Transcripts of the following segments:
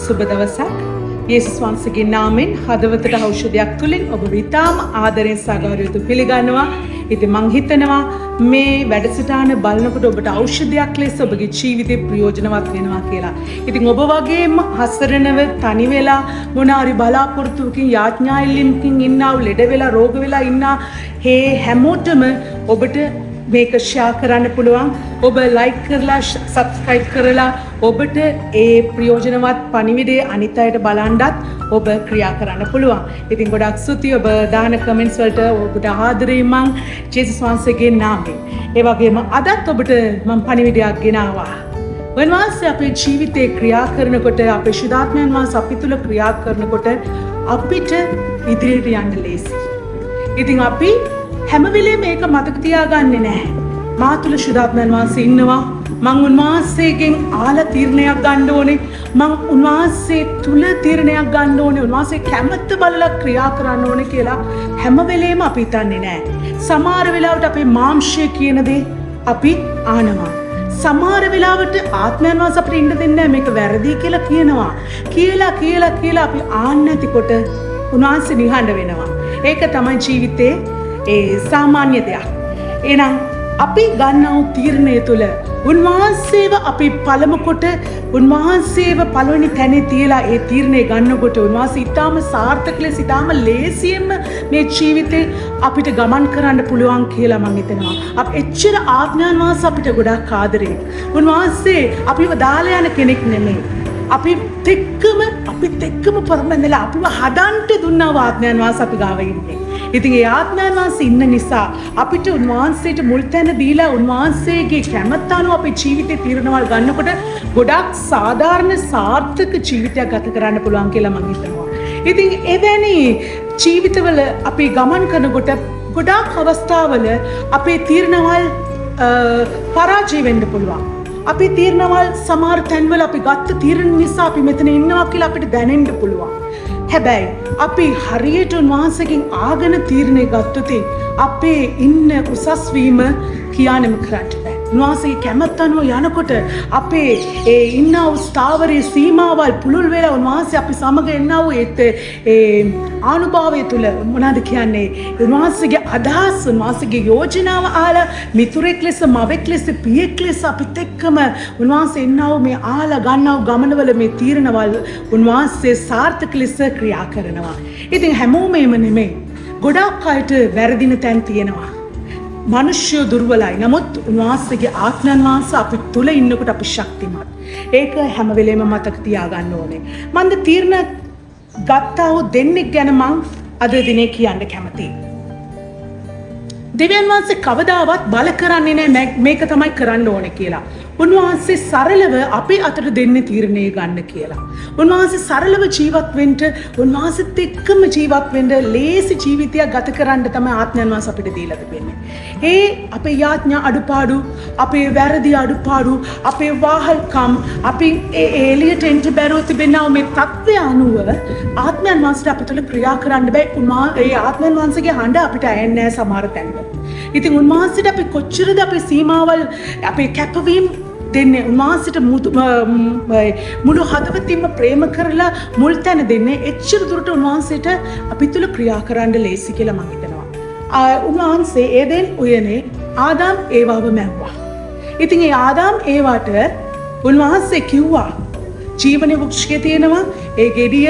සුබ දවසක්. යේසුස් වහන්සේගේ නාමයෙන් හදවතට ඖෂධයක් තුලින් ඔබ ඉතාම ආදරෙන් සගෞරවයෙන් පිළිගන්නවා. ඉතින් මං හිතනවා මේ වැඩසටහන බලනකොට ඔබට ඖෂධයක් ලෙස ඔබගේ ජීවිතේ ප්‍රයෝජනවත් වෙනවා කියලා. ඉතින් ඔබ වගේම හසරණව තනි වෙලා මොන හරි බලාපොරොත්තුවකින් යාඥා ඉල්ලීමකින් ඉන්නා වූ, ලෙඩ වෙලා රෝග වෙලා ඉන්නා හේ හැමෝටම ඔබට මේක ෂෙයා කරන්න පුළුවන්. ඔබ ලයික් කරලා සබ්ස්ක්‍රයිබ් කරලා ඔබට ඒ ප්‍රයෝජනවත් පණිවිඩය අනිත් අයට බලන්නත් ඔබ ක්‍රියා කරන්න පුළුවන්. ඉතින් ගොඩක් ස්තුතියි ඔබ දාන කමෙන්ට්ස් වලට. ඔබට ආදරේ මං ජේසුස් වහන්සේගේ නාමයෙන්. ඒ වගේම අදත් ඔබට මං පණිවිඩයක් ගෙනාවා. උන්වහන්සේ අපේ ජීවිතේ ක්‍රියා කරනකොට, අපේ ශුද්ධාත්මයන් වහන්සේ අපි තුල ක්‍රියා කරනකොට අපිට ඉදිරියට යන්න ලේසි. ඉතින් අපි හැම වෙලේම මේක මතක තියාගන්නේ නැහැ. මා තුල ශුද්ධාත්මයන් වහන්සේ ඉන්නවා. මං උන්වහන්සේගෙන් ආලා තීරණයක් ගන්න ඕනේ. මං උන්වහන්සේ තුල තීරණයක් ගන්න ඕනේ. උන්වහන්සේ කැමැත්ත බලලා ක්‍රියා කරන්න ඕනේ කියලා හැම වෙලේම අපි හිතන්නේ නැහැ. සමහර වෙලාවට අපේ මාංශය කියන දේ අපි ආනවා. සමහර වෙලාවට ආත්මයන් වහන්සේ අපිට ඉන්න දෙන්නේ නැහැ, මේක වැරදි කියලා කියනවා. කියලා කියලා කියලා අපි ආන්න නැතිකොට උන්වහන්සේ නිහඬ වෙනවා. ඒක තමයි ජීවිතේ ඒ සාමාන්‍ය දෙයක්. එහෙනම් අපි ගන්නා වූ තීරණය තුළ උන්වහන්සේව අපි පළමු කොට, උන්වහන්සේව පළවෙනි තැනේ තියලා ඒ තීරණය ගන්නකොට උන්වහන්සේ ඉතාම සාර්ථක ලෙස ඉතාම ලේසියෙන්ම මේ ජීවිතේ අපිට ගමන් කරන්න පුළුවන් කියලා මං හිතනවා. අප එච්චර ආත්මයන් වහන්සේ අපිට ගොඩක් ආදරේ. උන්වහන්සේ අපිව දාලා යන කෙනෙක් නෙමෙයි. අපිත් එක්කම පරමැඳලා අපිව හදන්ට දුන්නා වූ ආත්මයන් වහන්සේ අපි ගාව ඉන්නේ. ඉතින් ඒ ආත්මයන් වහන්සේ ඉන්න නිසා අපිට උන්වහන්සේට මුල් තැන දීලා උන්වහන්සේගේ කැමැත්ත අනුව අපේ ජීවිතේ තීරණවල් ගන්නකොට ගොඩක් සාධාරණ සාර්ථක ජීවිතයක් ගත කරන්න පුළුවන් කියලා මං හිතනවා. ඉතින් එවැනි ජීවිතවල අපි ගමන් කරනකොට ගොඩාක් අවස්ථාවල අපේ තීරණවල් පරාජය වෙන්න පුළුවන්. අපේ තීරණවල් සමහර තැන්වල අපි ගත්ත තීරණ නිසා අපි මෙතන ඉන්නවා කියලා අපිට දැනෙන්න පුළුවන්. හැබැයි අපි හරියට උන්වහන්සේගෙන් ආගෙන තීරණය ගත්තොත් අපේ ඉන්න උසස් වීම කියානෙම කරන්න බෑ. උන්වහන්සේගේ කැමැත්ත අනුව යනකොට අපේ ඒ ඉන්නා වූ ස්ථාවරයේ සීමාවල් පුළුල් වෙලා උන්වහන්සේ අපි සමග එන්නා වූ ඒත් ඒ ආනුභාවය තුල, මොනවද කියන්නේ, උන්වහන්සේගේ අදහස්, උන්වහන්සේගේ යෝජනාව අහලා මිතුරෙක් ලෙස, මවෙක් ලෙස, පියෙක් ලෙස අපිත් එක්කම උන්වහන්සේ එන්නා වූ මේ ආලා ගන්නා වූ ගමනවල මේ තීරණවල් උන්වහන්සේ සාර්ථක ලෙස ක්‍රියා කරනවා. ඉතින් හැමෝම එහෙම නෙමෙයි. ගොඩාක් අයට වැරදින තැන් තියෙනවා. මනුෂ්‍යය දුර්වලයි. නමුත් උන්වහන්සේගේ ආත්මයන් වහන්සේ අපි තුල ඉන්නකොට අපි ශක්තිමත්. ඒක හැම වෙලේම මතක තියාගන්න ඕනේ. මන්ද තීරණ ගත්තා වූ දෙන්නෙක් ගැන මං අද දිනේ කියන්න කැමතියි. දෙවියන් වහන්සේ කවදාවත් බල කරන්නේ නෑ මේක තමයි කරන්න ඕනේ කියලා. උන්වහන්සේ සරලව අපේ අතට දෙන්නේ තීරණය ගන්න කියලා. උන්වහන්සේ සරලව ජීවත් වෙන්න, උන්වහන්සේත් එක්කම ජීවත් වෙන්න, ලේසි ජීවිතයක් ගත කරන්න තමයි ආත්මයන් වහන්සේ අපිට දීලා තිබෙන්නේ. ඒ අපේ යාඥා අඩුපාඩු, අපේ වැරදි අඩුපාඩු, අපේ වාහල්කම්, අපි ඒ එළියට එන්න බැරුව තිබෙනා මේ තත්ත්වය අනුව ආත්මයන් වහන්සේට අප තුළ ක්‍රියා කරන්න බෑ. ඒ ආත්මයන් වහන්සේගේ හඬ අපිට ඇහෙන්නේ නෑ සමහර තැන්වල. ඉතින් උන්වහන්සේට අපි කොච්චරද අපේ සීමාවල්, අපේ කැපවීම් දෙන්නේ, උන්වහන්සේට මුළු හදවතින්ම ප්‍රේම කරලා මුල් තැන දෙන්නේ, එච්චර දුරට උන්වහන්සේට අපි තුළ ක්‍රියා කරන්න ලේසි කියලා මං හිතනවා. උන්වහන්සේ ඒදෙන් උයනේ ආදාම් ඒවාව මැව්වා. ඉතින් ඒ ආදාම් ඒවාට උන්වහන්සේ කිව්වා ජීවන වෘක්ෂය තියෙනවා, ඒ ගෙඩිය,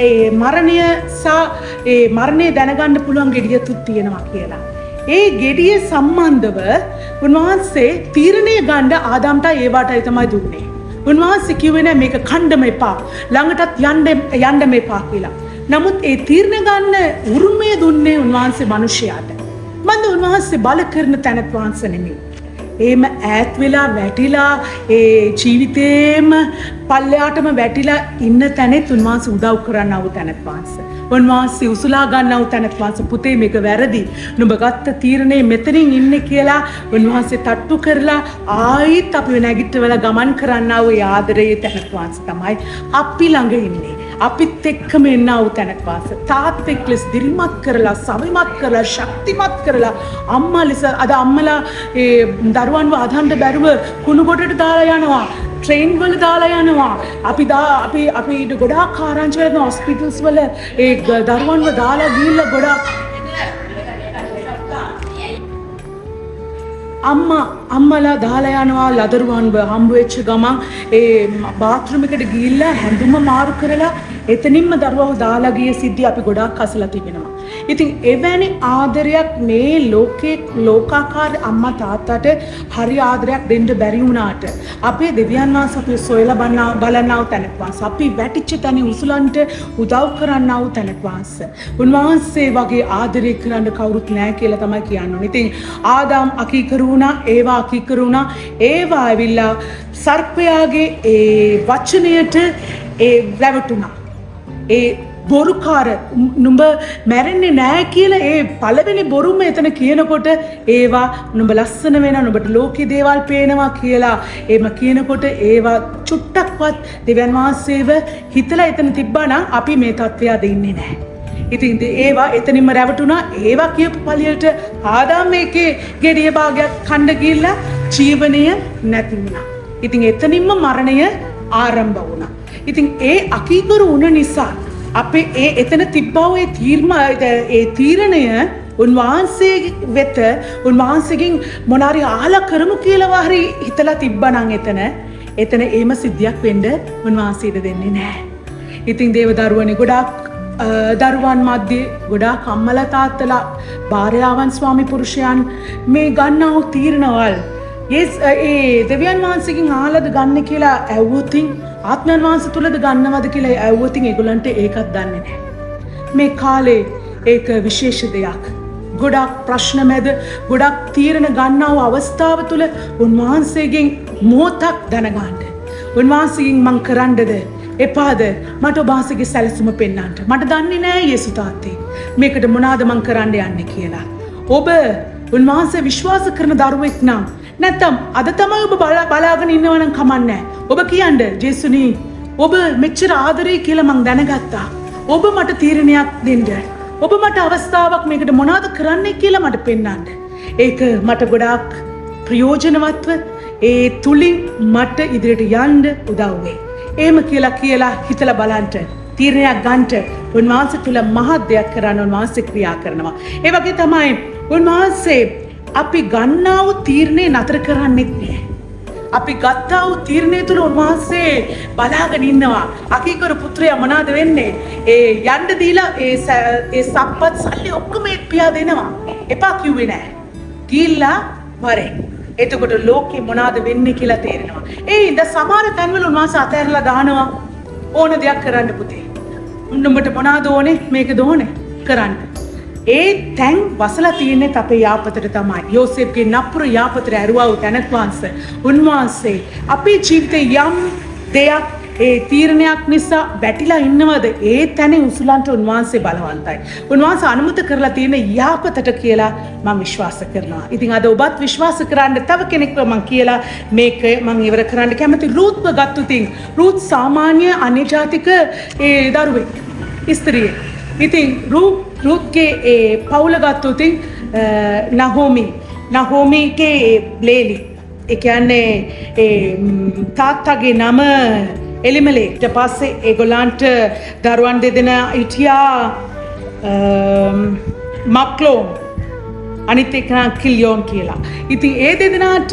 ඒ මරණය සහ ඒ මරණය දැනගන්න පුළුවන් ගෙඩිය තුත් තියෙනවා කියලා. ඒ ගෙඩිය සම්බන්ධව උන්වහන්සේ තීරණය ගන්න ආදාම්ට ඒවාටයි තමයි දුන්නේ. උන්වහන්සේ කිව්වේ නෑ මේක කන්ඩම එපා, ළඟටත් යන්න යන්නම එපා කියලා. නමුත් ඒ තීරණ ගන්න උරුමය දුන්නේ උන්වහන්සේ මනුෂ්‍යයාට. මන්ද උන්වහන්සේ බල කරන තැනත් වහන්සේ නෙමෙයි. එහෙම ඈත් වෙලා වැටිලා ඒ ජීවිතේම පල්ලෙහාටම වැටිලා ඉන්න තැනෙත් උන්වහන්සේ උදව් කරන්නව තැනත් වහන්සේ. උන්වහන්සේ උසුලා ගන්නව තැනත් වහන්සේ. පුතේ, මේක වැරදි. නුඹ ගත්ත තීරණේ මෙතනින් ඉන්නේ කියලා උන්වහන්සේ තට්ටු කරලා ආයිත් අපිව නැගිටවලා ගමන් කරන්නා වූ ඒ ආදරයේ තැනත් වහන්සේ තමයි අපි ළඟ ඉන්නේ. අපිත් එක්කම එන්නා වූ තැනත් වහන්සේ. තාත්තෙක් ලෙස දිරිමත් කරලා, සවිමත් කරලා, ශක්තිමත් කරලා, අම්මා ලෙස. අද අම්මලා ඒ දරුවන්ව අදහන්න බැරුව කුණු ගොඩට දාලා යනවා. ට්‍රේන් වල දාලා යනවා. අපි දා අපි අපි ගොඩාක් ආරංචි වෙන හොස්පිටල්ස් වල ඒ දරුවන්ව දාලා ගිහිල්ලා ගොඩාක් අම්මලා දාලා යනවා ලදරුවන්ව හම්බ වෙච්ච ගමන් ඒ බාත්රූම් එකට ගිහිල්ලා හැඳුම මාරු කරලා එතනින්ම දරුවව දාලා ගිය සිද්ධි අපි ගොඩාක් අසලා තිබෙනවා. ඉතින් එවැනි ආදරයක් මේ ලෝකේ ලෝකාකාර අම්මා තාත්තට හරි ආදරයක් දෙන්න බැරි වුණාට අපේ දෙවියන් වහන්සේ අපි සොයලා බලන්නා වූ තැනක් වහන්සේ, අපි වැටිච්ච තැනින් උසුලන්ට උදව් කරන්නා වූ තැනක් වහන්සේ. උන්වහන්සේ වගේ ආදරය කරන්න කවුරුත් නෑ කියලා තමයි කියන්න ඕනේ. ඉතින් ආදාම් අකීකරු වුණා, ඒවා අකීකරු වුණා, ඒවා ඇවිල්ලා සර්පයාගේ ඒ වචනයට ඒ රැවටුණා. ඒ බොරුකාර නුඹ මැරෙන්නේ නෑ කියලා ඒ පළවෙනි බොරුම එතන කියනකොට ඒවා නුඹ ලස්සන වෙනවා, නුඹට ලෝකේ දේවල් පේනවා කියලා එහෙම කියනකොට ඒවා චුට්ටක්වත් දෙවියන් වහන්සේව හිතලා එතන තිබ්බා නම් අපි මේ තත්ත්වය අද ඉන්නේ නෑ. ඉතින් ඒවා එතනින්ම රැවටුණා. ඒවා කියපු පළියට ආදාම් මේකේ ගෙඩිය භාගයක් කන්න ගිහිල්ලා ජීවනය නැති වුණා. ඉතින් එතනින්ම මරණය ආරම්භ වුණා. ඉතින් ඒ අකීකරු වුණ නිසා අපේ ඒ එතන තිබ්බා වූ ඒ තීරණය උන්වහන්සේ වෙත උන්වහන්සේගෙන් මොනාරි අහලා කරමු කියලා හරි හිතලා තිබ්බා නම් එතන එහෙම සිද්ධියක් වෙන්න උන්වහන්සේ ඉඩ දෙන්නේ නැහැ. ඉතින් දේව දරුවනේ ගොඩාක් දරුවන් මැද්දේ ගොඩාක් අම්මලා තාත්තලා භාර්යාවන් ස්වාමි පුරුෂයන් මේ ගන්නා වූ තීරණවල් ඒ දෙවියන් වහන්සේගෙන් අහලාද ගන්න කියලා ඇහුවොතින්, ආත්මයන් වහන්සේ තුලද ගන්නවද කියලා ඇහුවොතින් ඒගොල්ලන්ට ඒකත් දන්නේ නැහැ. මේ කාලේ ඒක විශේෂ දෙයක්. ගොඩක් ප්‍රශ්න මැද ගොඩක් තීරණ ගන්නා වූ අවස්ථාව තුල උන්වහන්සේගෙන් මොහොතක් දැනගන්න. උන්වහන්සේගෙන් මං කරන්නද එපාද, මට ඔබ වහන්සේගේ සැලසුම පෙන්වන්න. මට දන්නේ නෑ යේසු තාත්තේ මේකට මොනවාද මං කරන්න යන්නේ කියලා. ඔබ උන්වහන්සේ විශ්වාස කරන දරුවෙක් නම්, නැත්තම් අද තමයි ඔබ බලාගෙන ඉන්නවා නම් කමක් නෑ. ඔබ කියන්න, ජේසුනි ඔබ මෙච්චර ආදරේ කියලා මං දැනගත්තා. ඔබ මට තීරණයක් දෙන්න. ඔබ මට අවස්ථාවක් මේකට මොනවද කරන්නේ කියලා මට පෙන්වන්න. ඒක මට ගොඩාක් ප්‍රයෝජනවත්ව ඒ තුලින් මට ඉදිරියට යන්න උදව් වෙයි. එහෙම කියලා හිතලා බලන්න, තීරණයක් ගන්නට උන්වහන්සේ තුල මහත් දෙයක් කරන්න උන්වහන්සේ ක්‍රියා කරනවා. ඒ වගේ තමයි උන්වහන්සේ අපි ගන්නා වූ තීරණය නතර කරන්නෙත් නෑ. අපි ගත්තා වූ තීරණය තුල උන්වහන්සේ බලාගෙන ඉන්නවා. අකීකරු පුත්‍රයා මොනවාද වෙන්නේ? ඒ යන්න දීලා ඒ සම්පත් සල්ලි ඔක්කොම ඒ පියා දෙනවා. එපා කිව්වේ නෑ. ගිහිල්ලා වරේ. එතකොට ලෝකේ මොනවාද වෙන්නේ කියලා තේරෙනවා. ඒ ඉඳ සමහර තැන්වල උන්වහන්සේ අතහැරලා දානවා. ඕන දෙයක් කරන්න පුතේ. උඹට මොනවාද ඕනේ? මේකද ඕනේ? කරන්න. ඒ තැන් වසලා තියෙන්නේ අපේ යාපතට තමයි. යෝසෙෆ්ගේ නපුර යාපතට ඇරුවා වූ තැනක් වහන්සේ. උන්වහන්සේ අපේ ජීවිතේ යම් දෙයක් ඒ තීරණයක් නිසා වැටිලා ඉන්නවද, ඒ තැනේ උසුලන්ට උන්වහන්සේ බලවන්තයි. උන්වහන්සේ අනුමත කරලා තියෙන යාපතට කියලා මම විශ්වාස කරනවා. ඉතින් අද ඔබත් විශ්වාස කරන්න තව කෙනෙක්ව මං කියලා මේක මං ඉවර කරන්න කැමති. රූත්ව ගත්තුතින් රූත් සාමාන්‍ය අන්‍ය ජාතික ඒ දරුවෙක්, ස්ත්‍රියෙක්. ඉතින් රූත්ගේ ඒ පවුල ගත්තොතින් නහෝමිගේ ඒ ලේලි, ඒ කියන්නේ ඒ තාත්තගේ නම එලිමලේ. ඊට පස්සේ ඒගොල්ලන්ට දරුවන් දෙදෙනා හිටියා, මක්ලෝන් අනිත් එක නම් කිලියෝන් කියලා. ඉතින් ඒ දෙදෙනාට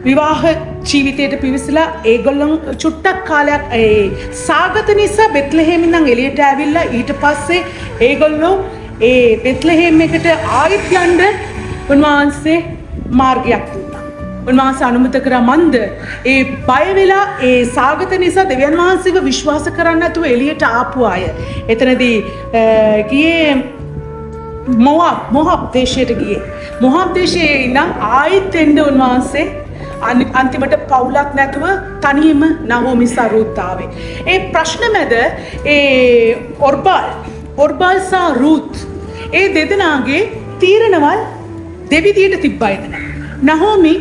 විවාහ ජීවිතයට පිවිසලා ඒගොල්ලන් චුට්ටක් කාලයක් ඒ සාගත නිසා බෙත්ලහෙම් ඉඳන් එළියට ඇවිල්ලා ඊට පස්සේ ඒගොල්ලෝ ඒ බෙත්ලහෙම් එකට ආයෙත් යන්න උන්වහන්සේ මාර්ගයක් දුන්නා. උන්වහන්සේ අනුමත කරා මන්ද ඒ බය වෙලා ඒ සාගත නිසා දෙවියන් වහන්සේව විශ්වාස කරන්න නැතුව එළියට ආපු අය. එතනදී ගියේ මොහබ් දේශයට ගියේ. මොහබ් දේශයේ ඉඳන් ආයෙත් එන්න උන්වහන්සේ අන්තිමට පවුලක් නැතුව තනියම නහෝමි සහ රූත් ආවේ. ඒ ප්‍රශ්න මැද ඒ ඔර්බාල් සහ රූත් ඒ දෙදෙනාගේ තීරණවල් දෙවිදියට තිබ්බා එතන. නහෝමි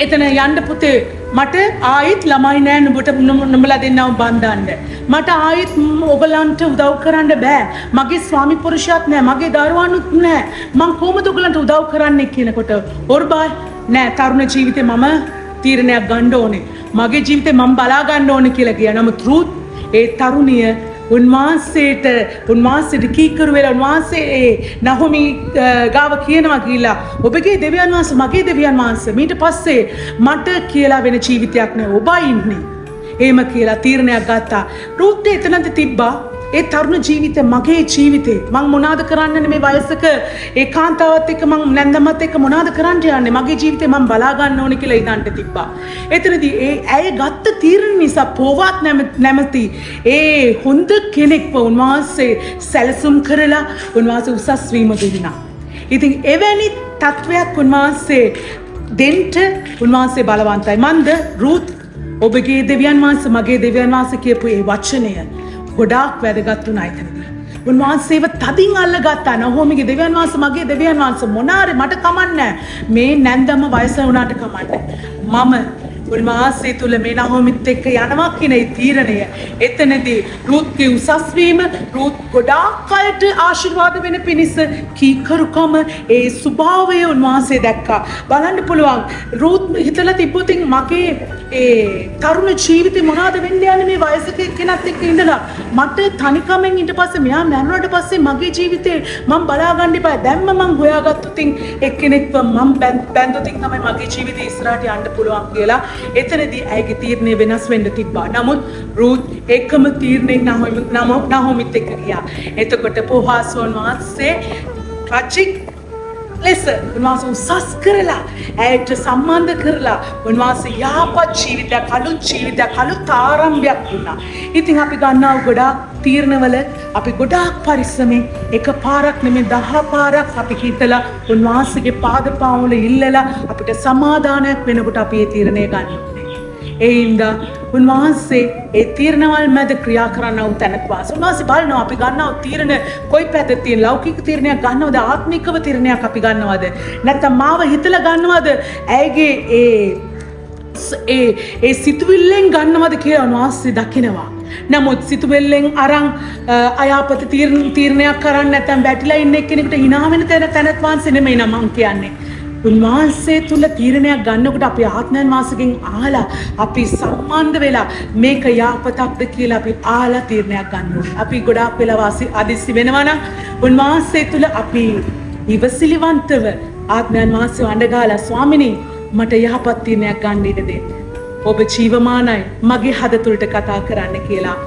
එතන යන්න පුතේ මට ආයෙත් ළමයි නෑ නුඹට නුඹලා දෙන්නව බන්දන්න. මට ආයෙත් ඔයගලන්ට උදව් කරන්න බෑ. මගේ ස්වාමි පුරුෂයාත් නෑ, මගේ දරුවනුත් නෑ. මං කොහොමද ඔයගලන්ට උදව් කරන්නේ කියනකොට ඔර්බා නෑ, තරුණ ජීවිතේ මම තීරණයක් ගන්න ඕනේ. මගේ ජීවිතේ මම බලා ගන්න ඕනේ කියලා කියා. නමුත් රුත් ඒ තරුණිය උන්වහන්සේට කීකරු වෙලා උන්වහන්සේ ඒ නහොමි ගාව කියනවා කියලා, ඔබගේ දෙවියන් වහන්සේ මගේ දෙවියන් වහන්සේ, මීට පස්සේ මට කියලා වෙන ජීවිතයක් නෑ, ඔබයි ඉන්නේ. එහෙම කියලා තීරණයක් ගත්තා. රුත් එතනද තිබ්බා ඒ තරුණ ජීවිතේ, මගේ ජීවිතේ මං මොනවාද කරන්නනේ, මේ වයසක ඒ කාන්තාවත් එක්ක, මං නැන්දමත් එක්ක මොනවාද කරන්න යන්නේ, මගේ ජීවිතේ මං බලා ගන්න ඕනේ කියලා ඉදන්ට තිබ්බා. එතනදී ඒ ඇය ගත්ත තීරණ නිසා පෝවාත් නැමැති ඒ හොඳ කෙනෙක්ව උන්වහන්සේ සැලසුම් කරලා උන්වහන්සේ උසස් වීම දුන්නා. ඉතින් එවැනි තත්වයක් උන්වහන්සේ දෙන්න උන්වහන්සේ බලවන්තයි. මන්ද රුත් ඔබගේ දෙවියන් වහන්සේ මගේ දෙවියන් වහන්සේ කියපු ඒ වචනය ගොඩාක් වැදගත් වුණා එතනදී. උන්වහන්සේව තදින් අල්ලගත්තා. නහෝමිගේ දෙවියන් වහන්සේ මගේ දෙවියන් වහන්සේ, මොනාරේ මට කමන්නේ, මේ නැන්දම වයස වුණාට කමන්නේ, මම උන්වහන්සේ තුල මේ නහෝමිත් එක්ක යනවා කියන ඒ තීරණය එතනදී රුත්ගේ උසස් වීම, රුත් ගොඩාක් අයට ආශිර්වාද වෙන පිණිස කීකරුකම, ඒ ස්වභාවය උන්වහන්සේ දැක්කා. බලන්න පුළුවන් රුත් හිතලා තිබ්බොත් මගේ ඒ තරුණ ජීවිතේ මොනවද වෙන්න යන්නේ, මේ වයසක එක්කෙනත් එක්ක ඉඳලා මට තනිකමෙන් ඊට පස්සේ මෙයා මැරුණාට පස්සේ මගේ ජීවිතේ මං බලා ගන්න එපා, දැන්ම මං හොයාගත්තොත් එක්කෙනෙක්ව මං බැන්දොත් තමයි මගේ ජීවිතේ ඉස්සරහට යන්න පුළුවන් කියලා එතනදී ඇයගේ තීරණය වෙනස් වෙන්න තිබ්බා. නමුත් රුත් එකම තීරණයෙන් නහෝමිත් එක්ක ගියා. එතකොට පොහාස් වහන්සේ රජෙක් ලෙස උන්වහන්සේ උසස් කරලා, ඇයට සම්බන්ධ කරලා, උන්වහන්සේ යහපත් ජීවිතයක්, අලුත් ජීවිතයක්, අලුත් ආරම්භයක් දුන්නා. ඉතින් අපි ගන්නා වූ ගොඩාක් තීරණවල අපි ගොඩාක් පරිස්සමෙන්, එක පාරක් නෙමෙයි 10 පාරක් අපි හිතලා, උන්වහන්සේගේ පාද පාමුල ඉල්ලලා, අපිට සමාදානයක් වෙනකොට අපි ඒ තීරණය ගන්න ඕනේ. ඒ හින්දා උන්වහන්සේ ඒ තීරණවල මැද ක්‍රියා කරන්නව තැනක් වාස. උන්වහන්සේ බලනවා අපි ගන්නව තීරණ කොයි පැත්තේ තියෙන, ලෞකික තීරණයක් ගන්නවද, ආත්මිකව තීරණයක් අපි ගන්නවද, නැත්නම් මාව හිතලා ගන්නවද, ඇයගේ ඒ ඒ ඒ සිතුවිල්ලෙන් ගන්නවද කියලා උන්වහන්සේ දකිනවා. නමුත් සිතුවිල්ලෙන් අරන් අයාපත තීරණයක් කරන්න, නැත්නම් වැටිලා ඉන්න එක්කෙනෙකුට හිනා වෙන තැන තැනත් වහන්සේ නෙමෙයි නම් මං කියන්නේ. උන්වහන්සේ තුල තීරණයක් ගන්නකොට අපි ආත්මයන් වහන්සේගෙන් අහලා, අපි සම්බන්ධ වෙලා, මේක යහපතක්ද කියලා අපි අහලා තීරණයක් ගන්න ඕනේ. අපි ගොඩාක් වෙලා වාසි අදිස්සි වෙනවා නම් උන්වහන්සේ තුල අපි ඉවසිලිවන්තව ආත්මයන් වහන්සේව අඬගාලා, ස්වාමිනී, මට යහපත් තීරණයක් ගන්න ඉඩ දෙන්න. ඔබ ජීවමානයි, මගේ හද තුළට කතා කරන්න කියලා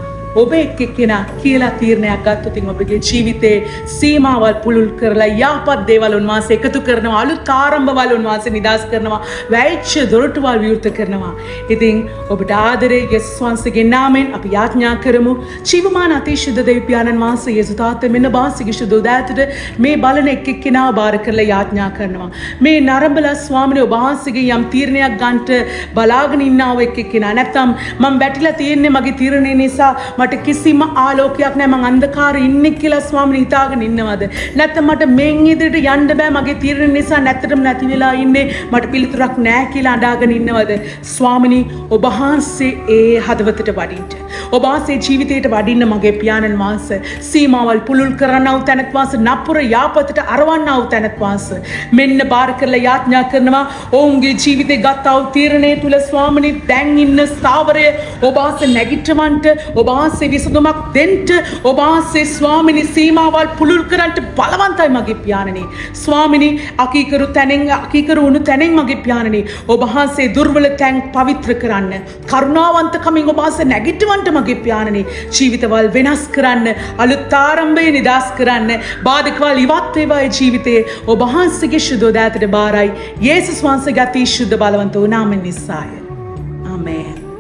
ඔබ එක් එක්කෙනා කියලා තීරණයක් ගත්තොත් ඔබගේ ජීවිතේ සීමාවල් පුළුල් කරලා යහපත් දේවල් උන්වහන්සේ එකතු කරනවා, අලුත් ආරම්භවල් උන්වහන්සේ නිදාස් කරනවා, වැයිච්ච දොරටුවල් විවෘත කරනවා. ඉතින් ඔබට ආදරේ යේසුස් වහන්සේගේ නාමයෙන් අපි යාඥා කරමු. ජීවමාන අතිශුද්ධ දෙවි පියාණන් වහන්සේ, යේසු තාත්තේ, මෙන්න වාසිගේ ශුද්ධ උදෑතට මේ බලන එක් එක්කෙනාව බාර කරලා යාඥා කරනවා. මේ නරඹලා ස්වාමිනේ, ඔබ වහන්සේගෙන් යම් තීරණයක් ගන්නට බලාගෙන ඉන්නා වූ එක් එක්කෙනා, නැත්නම් මම වැටිලා තියෙන්නේ මගේ තීරණය නිසා, මට කිසිම ආලෝකයක් නෑ, මං අන්ධකාරේ ඉන්නේ කියලා ස්වාමිනේ හිතාගෙන ඉන්නවද, නැත්නම් මට මෙන් ඉදිරියට යන්න බෑ මගේ තීරණ නිසා, නැත්තටම නැති වෙලා ඉන්නේ, මට පිළිතුරක් නෑ කියලා අඬාගෙන ඉන්නවද, ස්වාමිනී, ඔබ වහන්සේ ඒ හදවතට වඩින්න, ඔබ වහන්සේ ජීවිතයට වඩින්න මගේ පියාණන් වහන්සේ. සීමාවල් පුළුල් කරන්නා වූ තැනත් වහන්සේ, නපුර යාපතට අරවන්නා වූ තැනත් වහන්සේ, මෙන්න බාර කරලා යාඥා කරනවා. ඔවුන්ගේ ජීවිතේ ගත්තා වූ තීරණය තුල ස්වාමිනී, දැන් ඉන්න ස්ථාවරය ඔබ වහන්සේ නැගිටවන්ට, ඔබ වහන්සේ විසඳුමක් දෙන්න, ඔබ වහන්සේ ස්වාමිනී සීමාවල් පුළුල් කරන්නට බලවන්තයි මගේ පියාණනි. ස්වාමිනී, අකීකරු තැනෙන්, අකීකරු වුණු තැනෙන් මගේ පියාණනි, ඔබ වහන්සේ දුර්වල තැන් පවිත්‍ර කරන්න, කරුණාවන්තකමින් ඔබ වහන්සේ නැගිටවන්ට මගේ පියාණනි. ජීවිතවල් වෙනස් කරන්න, අලුත් ආරම්භය නිදාස් කරන්න, බාධකවල් ඉවත් වේවා. ඒ ජීවිතයේ ඔබ වහන්සේගේ ශුද්ධ දෑතට බාරයි, යේසුස් වහන්සේගේ අති ශුද්ධ බලවන්ත වූ නාමයෙන් නිසාය. ආමේන්.